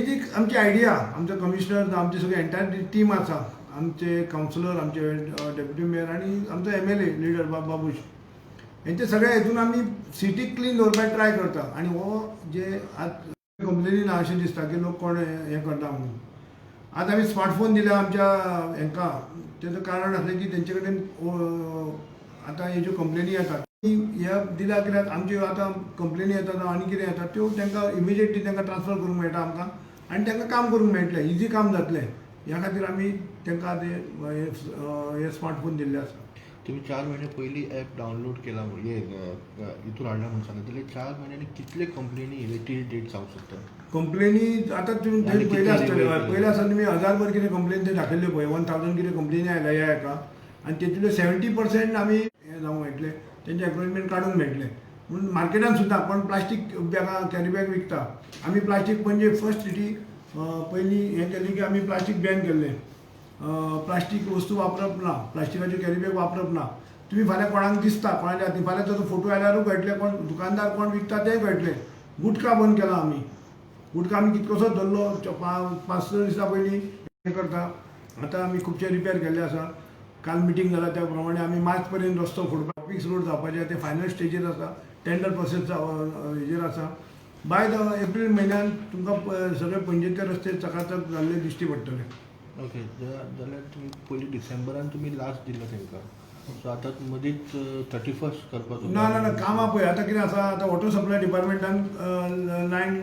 ती आमची आयडिया. आमचो कमिशनर, आमची सगळी एंटायर टीम आसा, आमचे कावन्सिलर, आमचे डेप्युटी मेयर आनी आमचो एमएलए लिडर बाबूश, हेंचे सगळ्या हेतून आमी सिटी क्लीन दवरपाक ट्राय करता. आनी हो जे आतां कंप्लेनी ना अशें दिसता की लोक कोण हें करता म्हणून. आतां आमी स्मार्टफोन दिल्या आमच्या हेंकां. तेजो कारण आसलें की तेंचे कडेन आतां हे ज्यो कंप्लेनी येतात, ह्या दिल्या कित्याक आमच्यो आतां कंप्लेनी येतात आनी कितें येता, त्यो तांकां इमिजिएटली तांकां ट्रान्सफर करूंक मेळटा आमकां आनी तांकां काम करूंक मेळटलें, इजी काम जातलें. ह्या खातीर आमी तांकां ते हे हे स्मार्टफोन दिल्ले आसा. तुम्ही 4 म्हयने पयलीं ॲप डावनलोड केला, हे हितून हाडला म्हणून सांगता, जाल्यार 4 म्हयन्यांनी कितले कंप्लेनी येयले टील डेट सांगूंक शकता? कंप्लेनी आतां तुमी आनी थंय कितले पयले आसतले. रिव्ह्यू केले? पयले आसतना तुमी 1000 भर कितें कंप्लेन ते दाखयल्ले पळय, 1000 कितें कंप्लेनी आयल्या ह्या हेका आनी तेतूंतले 70% आमी हें जावंक मेळटलें, तेंचे एक्नॉलेजमेंट काडूंक मेळटलें. म्हणून मार्केटान सुद्दां कोण प्लास्टीक बॅगां, कॅरी बॅग विकता. आमी प्लास्टीक पणजे फर्स्ट सिटी पयलीं हें केलें की आमी प्लास्टीक बॅन केल्लें. प्लास्टीक वस्तू वापरप ना, प्लास्टिकाच्यो कॅरी बॅग वापरप ना. तुमी फाल्यां कोणाक दिसता कोणाच्या हातीन, फाल्यां ताचो फोटो आयल्यारूय कळटलें, कोण दुकानदार कोण विकता तेंय कळटलें. गुटखा बंद केला आमी. गुटखा आमी कितकोसोच धरलो 5-6 दिसां पयलीं हें करता. आतां आमी खुबशे रिपेर केल्ले आसा. काल मिटींग जाला, त्या प्रमाणे आमी मार्च पर्यंत रस्तो फोडपाक फिक्स रोड जावपाचे, ते फायनल स्टेजीर आसा. टेंडर प्रोसेस हेजेर आसा. बाय the April म्हयन्यान तुमकां सगळे पणजेचे रस्ते चकाचक जाल्ले दिश्टी पडटले. ओके, जाल्यार तुमी पयलीं डिसेंबरान तुमी लास्ट दिल्लो तांकां, सो आतां मदींच 31st करपाचो? ना ना ना, कामां पळय आतां कितें आसा, आतां वॉटर सप्लाय डिपार्टमेंटान लायन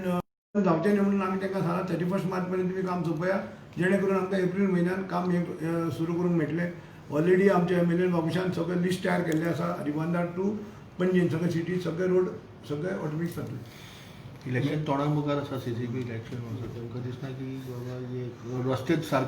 जावचें न्ही म्हणून आमी तांकां सांगलां, 31 मार्च पर्यंत तुमी काम सोंपया, जेणे करून आमकां एप्रील म्हयन्यान काम हें सुरू करूंक मेळटलें. ऑलरेडी आमच्या एमएलए बाबूशान सगळें लिस्ट तयार केल्लें आसा. रिबंदार टू पणजे सगळे सिटी, सगळे रोड सगळे ऑटोमॅटीक जातले. इलेक्शन तोंडा मुखार आसा, सीसीबी इलेक्शन आसा. तांकां दिसना की बाबा हे रस्तेच सारके